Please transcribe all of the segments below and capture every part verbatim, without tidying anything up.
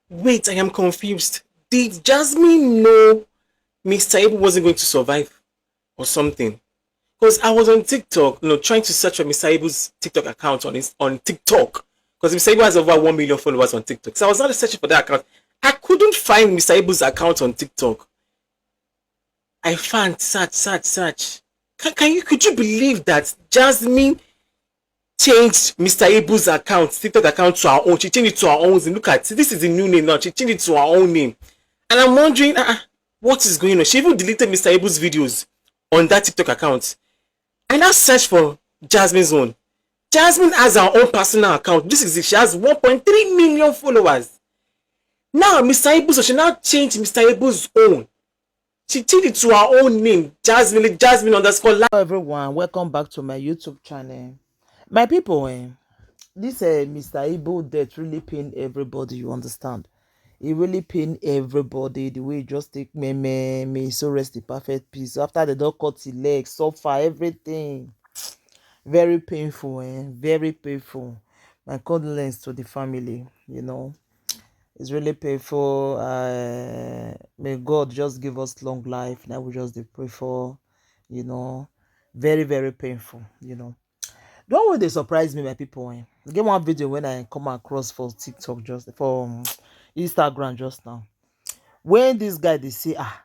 Wait, I am confused. Did Jasmine know Mister Ibu wasn't going to survive or something? Because I was on TikTok, you know, trying to search for Mister Ibu's TikTok account on his, on TikTok. Because Mister Ibu has over one million followers on TikTok. So I was not searching for that account. I couldn't find Mister Ibu's account on TikTok. I found, search, search, search. Can, can you, could you believe that Jasmine changed Mister Ibu's account, TikTok account, to her own? She changed it to her own. Look at, this is the new name now. She changed it to her own name. And I'm wondering, uh, what is going on? She even deleted Mister Ibu's videos on that TikTok account. I now search for Jasmine's own. Jasmine has her own personal account. This is it. She has one point three million followers. Now, Mister Ibu, so she now changed Mister Ibu's own. She changed it to her own name, Jasmine, Jasmine underscore live. Hello everyone, welcome back to my YouTube channel. My people, eh, this uh, Mister Ibu death really pain everybody, you understand? It really pain everybody, the way it just take me, me, me, so rest in perfect peace. After they don't cut his leg, suffer, everything. Very painful, eh? Very painful. My condolence to the family, you know. It's really painful. Uh, may God just give us long life. Now we just dey pray for, you know. Very, very painful, you know. The one wey dey surprise me, my people, eh? Get one video when I come across for TikTok, just for um, Instagram just now. When this guy dey say, ah,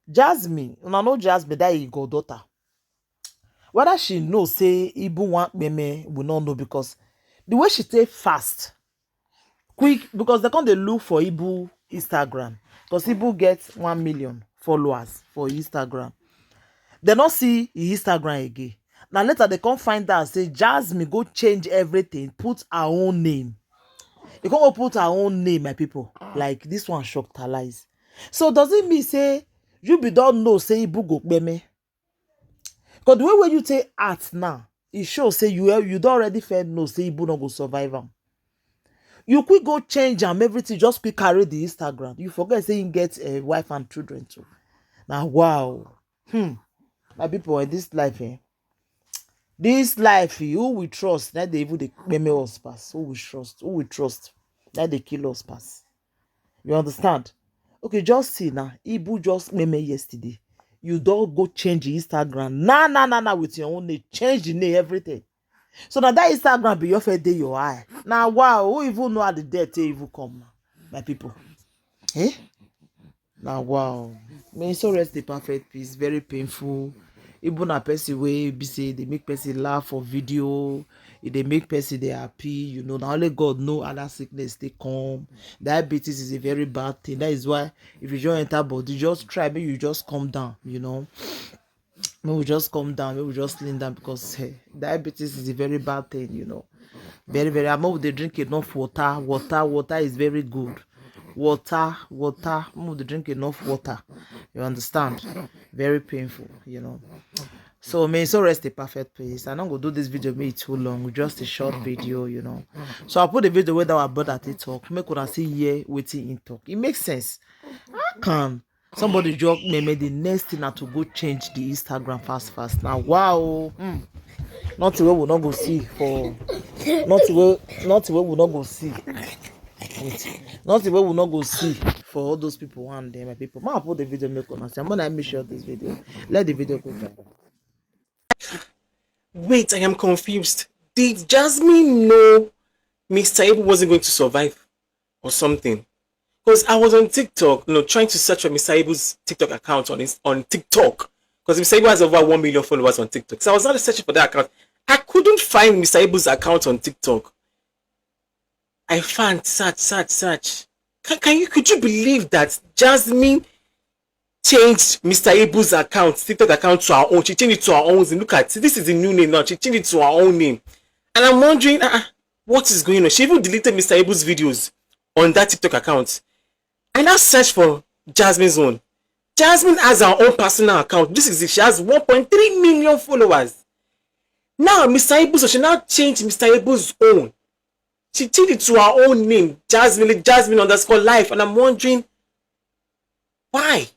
Jasmine, una know Jasmine, that he go daughter. Whether she know say Ibu wan kpeme, we no know, because the way she take fast, quick, because they come dey look for Ibu Instagram, because Ibu get one million followers for Instagram. They no see his Instagram again. Now later they come find out say Jasmine go change everything, put her own name. You come go put her own name, my people. Like this one shock talize. So does it mean say you be don't know say Ibu go kpeme? Because the way where you take act now, it shows say you you don't already fair know say Ibu no go survive am. You quick go change am, everything, just quick carry the Instagram. You forget say he get a wife and children too. Now wow. Hmm. My people, in this life, eh? This life, eh, who we trust? That they even dey kpeme us pass. Who we trust? Who we trust? That they kill us pass. You understand? Okay, just see now. Ibu just kpeme yesterday. You don't go change the Instagram. Nah, nah, nah, nah, with your own name. Change the name, everything. So now that Instagram be your fair day, your eye. Now wow, who even know how the death take even come now? My people. Eh? Now wow. May his soul rest in perfect peace. Very painful. Even a person wey be say they make person laugh for video, if they make person they happy, you know. Now only God know how that sickness they come. Diabetes is a very bad thing. That is why if you just enter body, just try, maybe you just come down, you know. Maybe we just come down, maybe we just lean down, because eh, diabetes is a very bad thing, you know. Very, very. I know they drink enough water. Water, water is very good. Water, water. Make we dey drink enough water. You understand? Very painful, you know. So may his soul rest in perfect peace. I no go do this video, make it too long. Just a short video, you know. So I put the video where that our brother take talk. Make una see here wetin he talk. It makes sense. How can somebody just meme, the next thing na to go change the Instagram fast fast? Now wow. Hmm. Nothing wey we no go see for nothing wey nothing wey we no go see. Wait. Nothing wey we no go see for all those people one day, my people. Ma put the video, make una see. I'm gonna make sure this video. Let the video go viral. Wait, I am confused. Did Jasmine know Mister Ibu wasn't going to survive or something? Because I was on TikTok, you know, trying to search for Mister Ibu's TikTok account on his, on TikTok. Because Mister Ibu has over one million followers on TikTok. So I was not searching for that account. I couldn't find Mister Ibu's account on TikTok. I found, search, search, search. Can, can you, could you believe that Jasmine changed Mister Ibu's account, TikTok account, to her own? She changed it to her own. Look at, this is the new name now. She changed it to her own name. And I'm wondering, uh, what is going on? She even deleted Mister Ibu's videos on that TikTok account. I now search for Jasmine's own. Jasmine has her own personal account. This is it. She has one point three million followers. Now, Mister Ibu, so she now changed Mister Ibu's own. She changed it to her own name, Jasmine, Jasmine underscore life. And I'm wondering, why?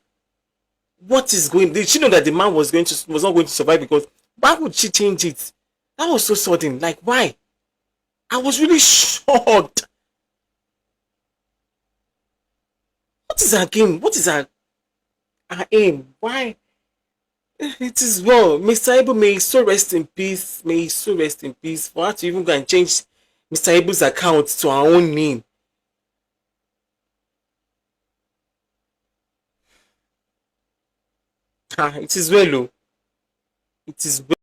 What is going? Did she know that the man was going to was not going to survive? Because why would she change it? That was so sudden. Like, why? I was really shocked. What is her game? What is her, her aim? Why? It is well. Mister Ibu, may his soul rest in peace. May his soul rest in peace. For her to even go and change Mister Ibu's account to her own name. Ah, it is well, oh. It is well.